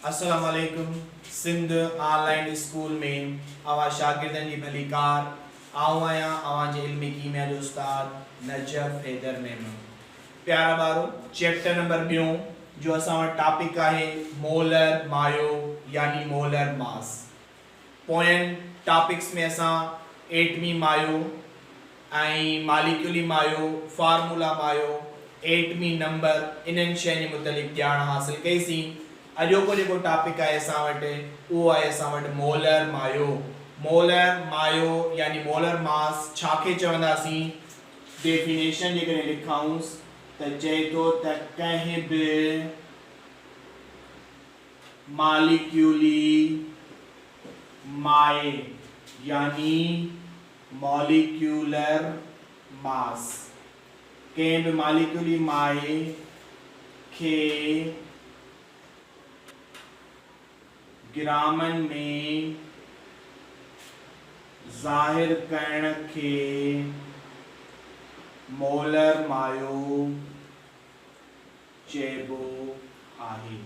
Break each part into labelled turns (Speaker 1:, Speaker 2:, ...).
Speaker 1: السلام عليڪم سنڌ آن line school ۾ اوهان شاگردن جي ڀليڪار آئون آهيان اوهان جي علمي ڪيميا جو استاد نجف حيدر ميمڻ پيارا ٻارو چيپٽر نمبر ٻيون جو اسان وٽ ٽاپڪ آهي مولر مايو يعني مولر ماس پوين ٽاپڪس ۾ اسان ايٽمي مايو ۽ ماليڪيولي مايو، فارمولا مايو، ايٽمي نمبر انهن شين جي متعلق ڄاڻ حاصل ڪئي سين. اڄوڪو جيڪو ٽاپڪ آهي اسان وٽ اهو آهي اسان وٽ مولر مايو. مولر مايو يعني مولر ماس ڇا کي چونداسين؟ ڊيفينيشن جيڪڏهن لکائونس ته چئي ٿو ته ڪنهن به ماليڪيولي مائع يعني ماليڪيولر ماس ڪنهن به ماليڪيولي مائع کي گرامن ۾ ظاهر ڪرڻ کي مولر مايو چئبو آهي.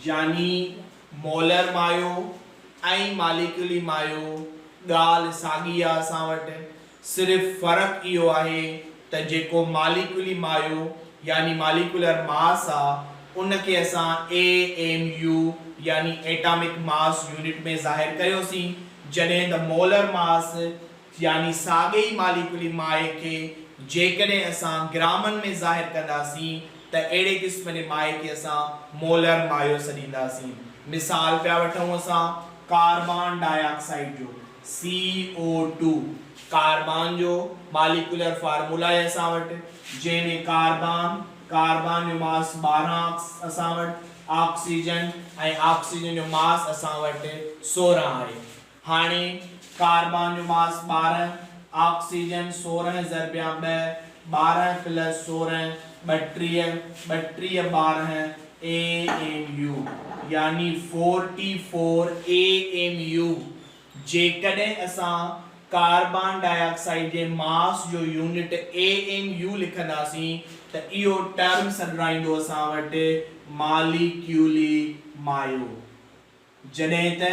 Speaker 1: يعني مولر مايو ۽ ماليڪيولي مايو ڳالهه ساڳي آ اسان وٽ، صرف فرق اهو آهي ته جيڪو ماليڪيولي مايو يعني ماليڪيولر ماس آ ان کي اسان اي ايم يو يعني ايٽامڪ ماس يونٽ ۾ ظاهر ڪيوسين جڏهن ته مولر ماس يعني ساڳئي ئي ماليڪيولي مائع کي جيڪڏهن اسان گرامن ۾ ظاهر ڪنداسين ته اهڙي قسم جي مائع کي اسان مولر مايو سڏينداسين. مثال پيا وٺون اسان ڪاربان ڊاء آڪسائيڊ جو، CO2، carbon جو ماليڪيولر فارمولا آهي اسان وٽ جنهن ۾ ڪاربان، ڪاربان جو ماس 12 اسان وٽ، آڪسيجن ۽ آڪسيجن جو ماس اسان وٽ 16 آهي. هاڻي ڪاربان جو ماس 12، آڪسيجن 16 ضربيان ٻه، 12 پلس 16، 32، 32 12 اي ايم يو يعني forty four A M U. جيڪڏهن اسان ڪاربان ڊاء آڪسائيڊ جي ماس جو يونٽ اي ايم يو لکنداسين ته اهو ٽرم سڏرائيندو اسان وٽ ماليڪيولي مايو. جڏهن ته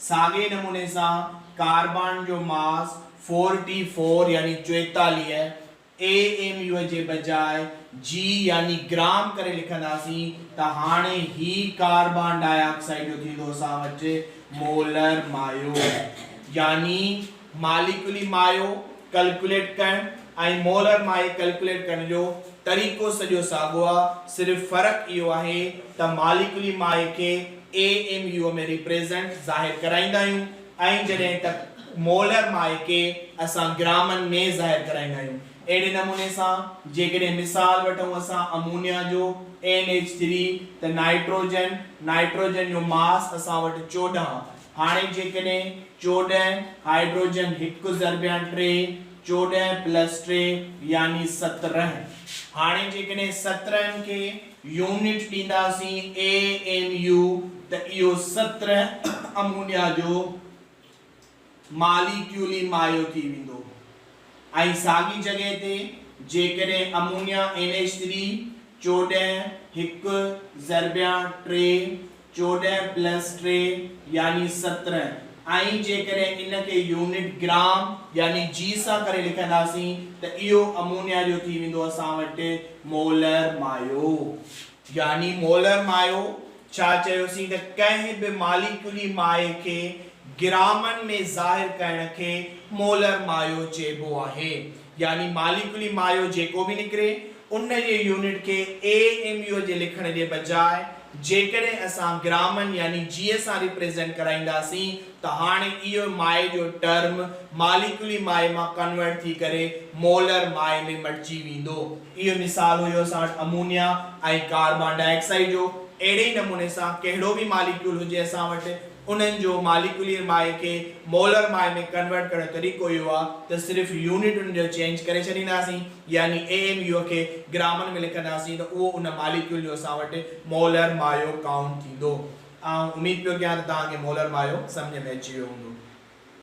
Speaker 1: ساڳئي نموني سان ڪاربان جو ماس فورٽي فور يعني 44 اي ايم يو جي بجاء جي يعني گرام ڪري لکنداسين ته هاڻي هي ڪاربان ڊاء آڪسائيڊ جو ٿيندو اسان وٽ مولر مايو يعني ماليڪيولي مايو ڪلڪيوليٽ ڪرڻ ۽ مولر مايي ڪلڪيوليٽ ڪرڻ جو طريقو سڄو ساڳو آ صرف فرق اهو آهي ته ماليڪيولي مايي کي اي ايم يو ۾ ريپريزنٽ، ظاهر، ڪرائيندا آهيون ۽ جڏهن ته مولر مايي کي اسان گرامن ۾ ظاهر ڪرائيندا آهيون. اهڙي نموني سان جيڪڏهن مثال وٺون اسان امونيا جو اين ايڇ ٿري ته نائٽروجن، نائٽروجن جو ماس اسان وٽ 14 هاڻي جيڪڏهن 14 هائيڊروجن هڪ ضربيان ٽي، 14 پلس ٽي يعني 17. هاڻي جيڪڏهن 17 کي يونٽ ڏينداسين اي ايم يو ته اهو 17 امونيا جو ماليڪيولي مايو ٿي ويندو ۽ ساڳي جڳهه تي جيڪڏهن امونيا اين ايڇ ٿري 14 هڪ ضربيان ٽي، 14 پلس ٽي يعني 17 ۽ جيڪڏهن ان کي يونٽ گرام يعني جي سان ڪري لکنداسين ته اهو امونيا جو ٿي ويندو اسان وٽ مولر مايو. يعني مولر مايو ڇا چيوسين ته ڪنهن به ماليڪيولي مائع کي گرامن ۾ ظاهر ڪرڻ کي مولر مايو چئبو آهي. يعني ماليڪيولي مايو جيڪو به نڪري ان جي يونٽ کي اي ايم يو جي لکڻ جي بجاء جيڪڏهن اسان گرامن يعني جي سان ريپريزنٽ ڪرائينداسين ته هاڻي اهو مائع جو ٽرم ماليڪيولي مائع مان ڪنورٽ ٿي ڪري مولر مائع ۾ مٽجي ويندو. اهو مثال هيو اسان وٽ امونيا ۽ ڪاربان ڊاء آڪسائيڊ جو. اهڙي ئي نموني سان ڪهڙو به ماليڪيول هجي اسان وٽ انهن جو ماليڪيولي مائع کي مولر مائع ۾ ڪنورٽ ڪرڻ جو طريقو اهو آهي ته صرف يونٽ ان جو چينج ڪري ڇڏينداسين يعني اي ايم يو کي گرامن ۾ لکنداسين ته اهو ان ماليڪيول جو اسان وٽ مولر مايو ڪائونٽ ٿيندو. آئون اميد پيو ڪيان ته توهان کي مولر مايو سمجهه ۾ اچي ويو هوندو.